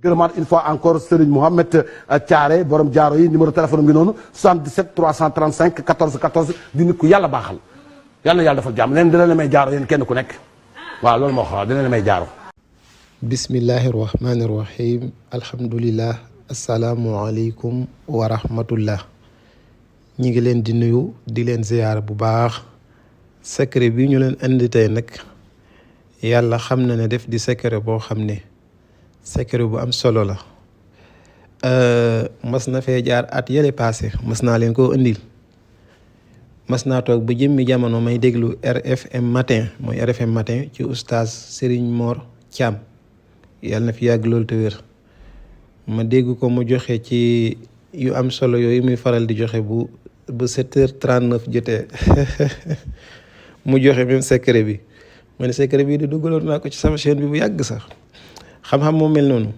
gërëmaat une fois encore Serigne Mohamed Thiaré borom jaaro yi numéro téléphone am ngi noonu 77 335 14 14 di nit ku yàlla baaxal yal na yàlla defal jàmm leen dina la may jaaro yéen kenn ku nekk waaw loolu moo xam dina la may jaaro. bismillahi rahmani rahim alhamdulillah asalaamualeykum wa rahmatullah ñi ngi leen di nuyu di leen ziyaara bu baax. secret bi ñu leen indi tey nag yàlla xam na ne def di secret boo xam ne secret bu am solo la. mas na fee jaar at yële passé mas naa leen koo indil mas naa toog ba jëmmi jamono may déglu RFM matin mooy RFM matin ci oustaz Serigne Mor Thiam yàlla na fi yàgg loolu te wér ma dégg ko mu joxe ci yu am solo yooyu muy faral di joxe bu 7h39 jotee mu joxe même secret bi ma ne secret bi di duggaloon naa ko ci sama chaîne bi bu yàgg sax xam-xam moo mel noonu.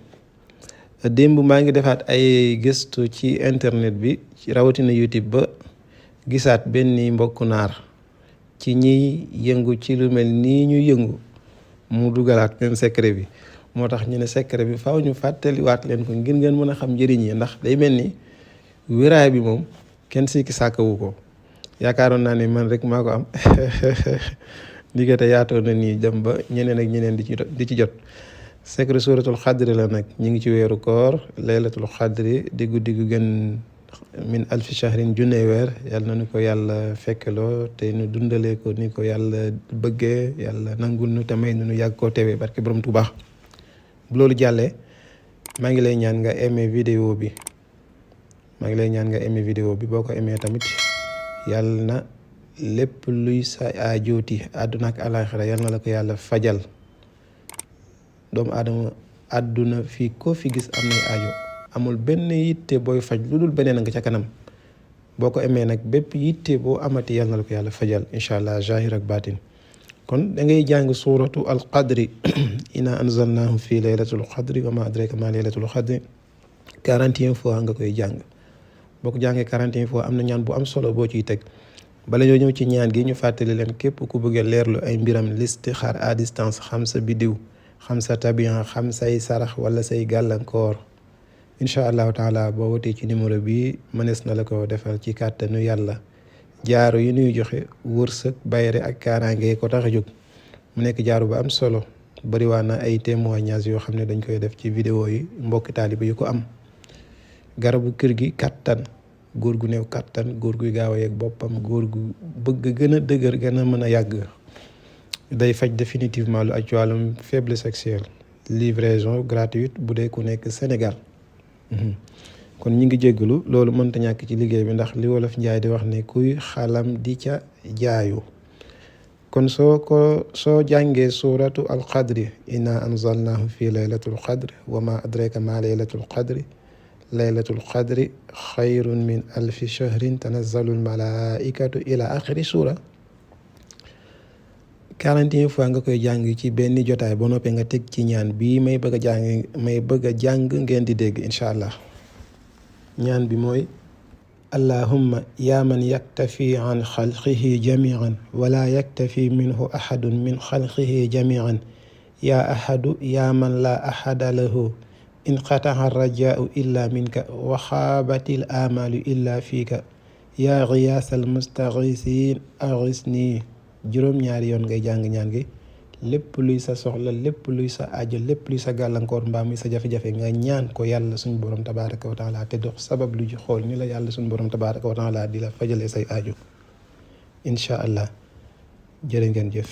démb maa ngi defaat ay gëstu ci internet bi ci rawatina YouTube ba gisaat benn mbokku naar ci ñiy yëngu ci lu mel nii ñu yëngu mu dugalaat même secret bi moo tax ñu ne secret bi faaw ñu fàttaliwaat leen ko ngir ngeen mën a xam njëriñ yi ndax day mel ni wéraay bi moom kenn sikki sàkkawu ko yaakaaroon naa ne man rek maa ko am diggante yaatoo na nii dem ba ñeneen ak ñeneen di ci jot. secret suuratul xadri la nag ñu ngi ci weeru koor laylatul xadri di guddi gu gën min alfi shahrin junne weer yàlla na nu ko yàlla fekkeloo te nu dundalee ko ni ko yàlla bëggee yàlla nangul nu te may nu yàgg koo teewee barke borom Tuubaa. bu loolu jàllee maa ngi lay ñaan nga aimé vidéo bi boo ko aimé tamit yàlla na lépp luy sa aajooti àdduna ak alaaxira yàlla na la ko yàlla fajal. doomu aadama àdduna fii ko fi gis am nay aajo amul benn yitte booy faj lu dul beneen nga ca kanam boo ko amee nag bépp yitte boo amati yàlla na la ko yàlla fajal incha allah zahir ak baatin. kon da ngay jàng suuratu alqadri inna anzalnaahu fi laylatul qadri wa ma adraka ma laylatul qadri 41 fois nga koy jàng. boo ko jàngee 41 fois am na ñaan bu am solo boo ciy teg bala ñoo ñëw ci ñaan gi ñu fàttali leen képp ku bëgg a leerlu ay mbiram listixaar à distance xam sa biddiw xam sa tabian xam say sarax wala say gàllankoor incha allahu taala boo wotee ci numéro bi mënees na la ko defal ci kàttanu yàlla. jaaro yi nuy joxe wërsëg bayre ak kaaraange ko tax a jóg mu nekk jaaro ba am solo bariwaa na ay témoignages yoo xam ne dañ koy def ci vidéo yi mbokki taaliba yu ko am. garabu kër gi kattan góor gu néew kattan góor guy gaaw a yeeg boppam góor gu bëgg gën a dëgër gën a mën a yàgg. day faj définitivement lu ak wàllum faiblesse sexuelle livraison gratuite bu dee ku nekk Sénégal. kon ñi ngi jéggalu loolu mënta ñàkk ci liggéey bi ndax li wolof njaay di wax ne kuy xalam di ca jaayu. kon soo jàngee suuratu alqadri inna anzalnaahu fi laylatul qadri wa ma adraka ma laylatul qadri laylatul qadri xayrun min alfi shahrin tanazzalu almalaikatu ila axiri suura 41 fois nga koy jàng ci benn jotaay ba noppee nga teg ci ñaan bii may bëgg a jàng ngeen di dégg incha allah. ñaan bi mooy allahumma yaa man yaktafi an xalqihi jamian wala yaktafi minhu ahadun min xalqihi jamian yaa ahadu yaa man la ahada lahu inqataha rajaau illa minka wa xaabatil amalu illa fiika yaa giyaasal mustaxisin agisni juróom-ñaari yoon ngay jàng ñaan gi lépp luy sa soxla lépp luy sa aajo lépp luy sa gàllankoor mbaa muy sa jafe-jafe nga ñaan ko yàlla suñu borom tabaraka wa taala te dox sabab lu ji xool ni la yàlla suñu borom tabaraka wa taala di la fajalee say aajo incha allah jërë ngeen jëf.